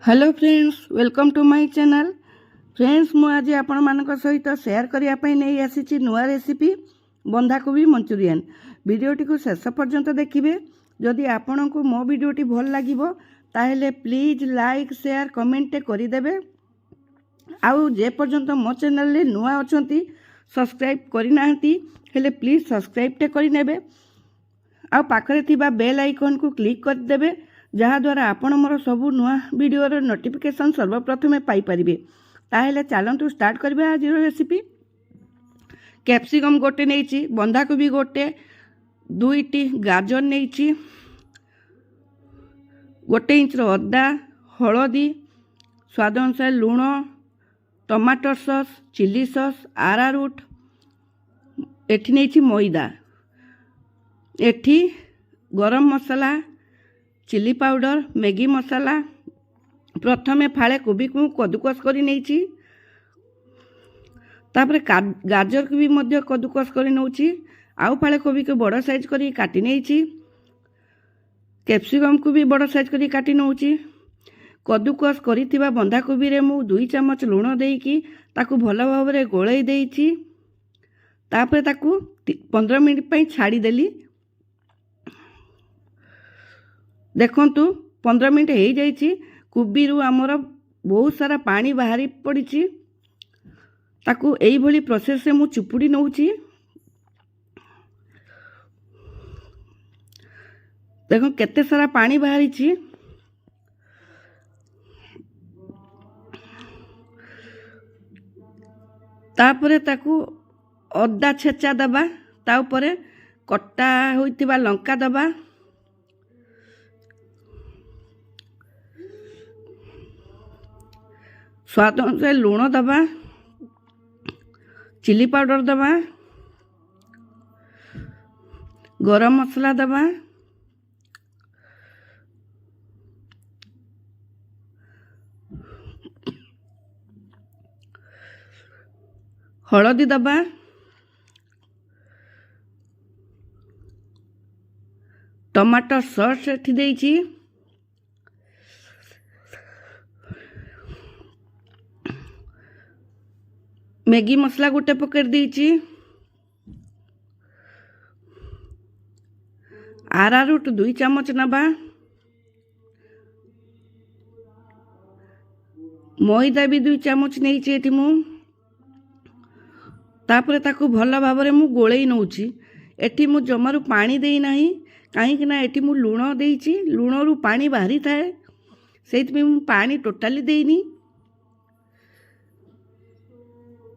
Hello friends, welcome to my channel. Friends, ମୁଁ ଆଜି ଆପଣମାନଙ୍କ ସହିତ ସେୟାର କରିବା ପାଇଁ ନେଇ ଆସିଛି ନୂଆ ରେସିପି, ବନ୍ଧାକୋବି ମଞ୍ଚୁରିଆନ୍। ଭିଡ଼ିଓଟିକୁ ଶେଷ ପର୍ଯ୍ୟନ୍ତ ଦେଖିବେ। ଯଦି ଆପଣଙ୍କୁ ମୋ ଭିଡ଼ିଓଟି ଭଲ ଲାଗିବ, ତାହେଲେ ପ୍ଲିଜ୍ ଲାଇକ୍, ସେୟାର, କମେଣ୍ଟଟେ କରିଦେବେ। ଆଉ ଯେ ପର୍ଯ୍ୟନ୍ତ ମୋ ଚ୍ୟାନେଲରେ ନୂଆ ଅଛନ୍ତି, ସବସ୍କ୍ରାଇବ୍ କରିନାହାନ୍ତି, ହେଲେ ପ୍ଲିଜ୍ ସବସ୍କ୍ରାଇବ୍ଟେ କରିନେବେ ଆଉ ପାଖରେ ଥିବା ବେଲ୍ ଆଇକନ୍କୁ କ୍ଲିକ୍ କରିଦେବେ, ଯାହାଦ୍ୱାରା ଆପଣ ମୋର ସବୁ ନୂଆ ଭିଡ଼ିଓର ନୋଟିଫିକେସନ୍ ସର୍ବପ୍ରଥମେ ପାଇପାରିବେ। ତାହେଲେ ଚାଲନ୍ତୁ ଷ୍ଟାର୍ଟ କରିବା ଆଜିର ରେସିପି। କ୍ୟାପ୍ସିକମ୍ ଗୋଟେ ନେଇଛି, ବନ୍ଧାକୋବି ଗୋଟେ, ଦୁଇଟି ଗାଜର ନେଇଛି, 1 ଇଞ୍ଚର ଅଦା, ହଳଦୀ, ସ୍ୱାଦ ଅନୁସାରେ ଲୁଣ, tomato sauce, chilli sauce, arrowroot. ଏଠି ନେଇଛି ମଇଦା। ଏଠି ଗରମ ମସଲା, ଚିଲି ପାଉଡ଼ର, ମ୍ୟାଗି ମସଲା। ପ୍ରଥମେ ଫାଳେ କୋବିକୁ ମୁଁ କଦୁକସ କରି ନେଇଛି। ତାପରେ ଗାଜରକୁ ବି ମଧ୍ୟ କଦୁକସ କରି ନେଉଛି। ଆଉ ଫାଳେ କୋବିକୁ ବଡ଼ ସାଇଜ୍ କରି କାଟି ନେଇଛି। କ୍ୟାପ୍ସିକମ୍କୁ ବି ବଡ଼ ସାଇଜ୍ କରି କାଟି ନେଉଛି। କଦୁକସ କରିଥିବା ବନ୍ଧାକୋବିରେ ମୁଁ 2 ଚାମଚ ଲୁଣ ଦେଇକି ତାକୁ ଭଲ ଭାବରେ ଗୋଳେଇ ଦେଇଛି। ତାପରେ ତାକୁ 15 ମିନିଟ୍ ପାଇଁ ଛାଡ଼ିଦେଲି। ଦେଖନ୍ତୁ, 15 ମିନିଟ୍ ହେଇଯାଇଛି। କୋବିରୁ ଆମର ବହୁତ ସାରା ପାଣି ବାହାରି ପଡ଼ିଛି। ତାକୁ ଏଇଭଳି ପ୍ରୋସେସ୍ରେ ମୁଁ ଚୁପୁଡ଼ି ନେଉଛି। ଦେଖ, କେତେ ସାରା ପାଣି ବାହାରିଛି। ତାପରେ ତାକୁ ଅଦା ଛେଚା ଦେବା, ତା ଉପରେ କଟା ହୋଇଥିବା ଲଙ୍କା ଦେବା, ସ୍ୱାଦ ଅନୁସାରେ ଲୁଣ ଦେବା, ଚିଲି ପାଉଡ଼ର ଦେବା, ଗରମ ମସଲା ଦେବା, ହଳଦୀ ଦେବା, ଟମାଟୋ ସସ୍ ଏଠି ଦେଇଛି। ମ୍ୟାଗି ମସଲା ଗୋଟେ ପକେଟ୍ ଦେଇଛି। ଆରାରୁଟ୍ 2 ଚାମଚ ନେବା। ମଇଦା ବି 2 ଚାମଚ ନେଇଛି ଏଠି ମୁଁ। ତାପରେ ତାକୁ ଭଲ ଭାବରେ ମୁଁ ଗୋଳେଇ ନେଉଛି। ଏଠି ମୁଁ ଜମାରୁ ପାଣି ଦେଇନାହିଁ, କାହିଁକି ନା ଏଠି ମୁଁ ଲୁଣ ଦେଇଛି। ଲୁଣରୁ ପାଣି ବାହାରିଥାଏ, ସେଇଥିପାଇଁ ମୁଁ ପାଣି ଟୋଟାଲି ଦେଇନି।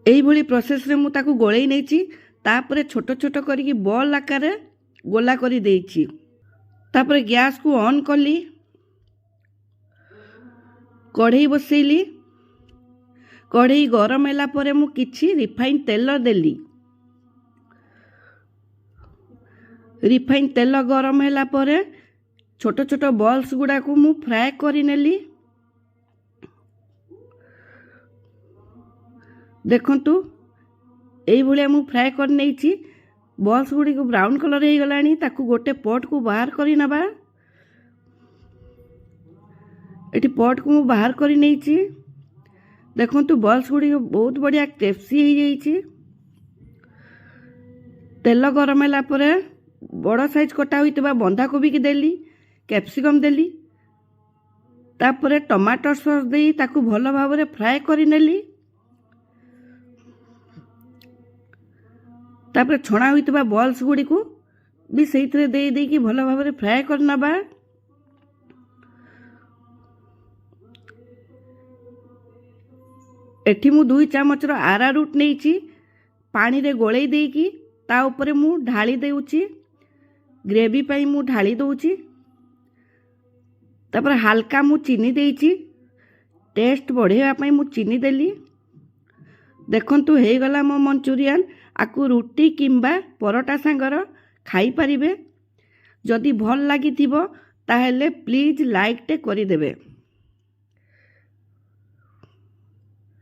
ଏଇଭଳି ପ୍ରୋସେସ୍ରେ ମୁଁ ତାକୁ ଗୋଳେଇ ନେଇଛି। ତାପରେ ଛୋଟ ଛୋଟ କରିକି ବଲ୍ ଆକାରରେ ଗୋଲା କରି ଦେଇଛି। ତାପରେ ଗ୍ୟାସ୍କୁ ଅନ୍ କଲି, କଢ଼େଇ ବସେଇଲି। କଢ଼େଇ ଗରମ ହେଲା ପରେ ମୁଁ କିଛି ରିଫାଇନ୍ ତେଲ ଦେଲି। ରିଫାଇନ୍ ତେଲ ଗରମ ହେଲା ପରେ ଛୋଟ ଛୋଟ ବଲ୍ସ ଗୁଡ଼ାକୁ ମୁଁ ଫ୍ରାଏ କରିନେଲି। ଦେଖନ୍ତୁ, ଏଇଭଳିଆ ମୁଁ ଫ୍ରାଏ କରିନେଇଛି। ବଲ୍ସ ଗୁଡ଼ିକୁ ବ୍ରାଉନ୍ କଲର୍ ହେଇଗଲାଣି। ତାକୁ ଗୋଟେ ପଟ୍କୁ ବାହାର କରି ନେବା। ଏଠି ପଟ୍କୁ ମୁଁ ବାହାର କରି ନେଇଛି। ଦେଖନ୍ତୁ, ବଲ୍ସ ଗୁଡ଼ିକ ବହୁତ ବଢ଼ିଆ କ୍ରିସ୍ପି ହେଇଯାଇଛି। ତେଲ ଗରମ ହେଲା ପରେ ବଡ଼ ସାଇଜ୍ କଟା ହୋଇଥିବା ବନ୍ଧାକୋବିକି ଦେଲି, କ୍ୟାପ୍ସିକମ୍ ଦେଲି। ତାପରେ ଟମାଟୋ ସସ୍ ଦେଇ ତାକୁ ଭଲ ଭାବରେ ଫ୍ରାଏ କରିନେଲି। ତାପରେ ଛଣା ହୋଇଥିବା ବଲ୍ସ ଗୁଡ଼ିକୁ ବି ସେଇଥିରେ ଦେଇ ଦେଇକି ଭଲ ଭାବରେ ଫ୍ରାଏ କରିନେବା। ଏଠି ମୁଁ 2 ଚାମଚର ଆରାରୁଟ୍ ନେଇଛି। ପାଣିରେ ଗୋଳେଇ ଦେଇକି ତା ଉପରେ ମୁଁ ଢାଳି ଦେଉଛି। ଗ୍ରେଭି ପାଇଁ ମୁଁ ଢାଳି ଦେଉଛି। ତାପରେ ହାଲକା ମୁଁ ଚିନି ଦେଇଛି। ଟେଷ୍ଟ ବଢ଼େଇବା ପାଇଁ ମୁଁ ଚିନି ଦେଲି। ଦେଖନ୍ତୁ, ହେଇଗଲା ମୋ ମଞ୍ଚୁରିଆନ୍। ଆକୁ ରୁଟି କିମ୍ବା ପରଟା ସାଙ୍ଗର ଖାଇପାରିବେ। ଯଦି ଭଲ ଲାଗିଥିବ, ତାହେଲେ ପ୍ଲିଜ୍ ଲାଇକ୍ଟେ କରିଦେବେ।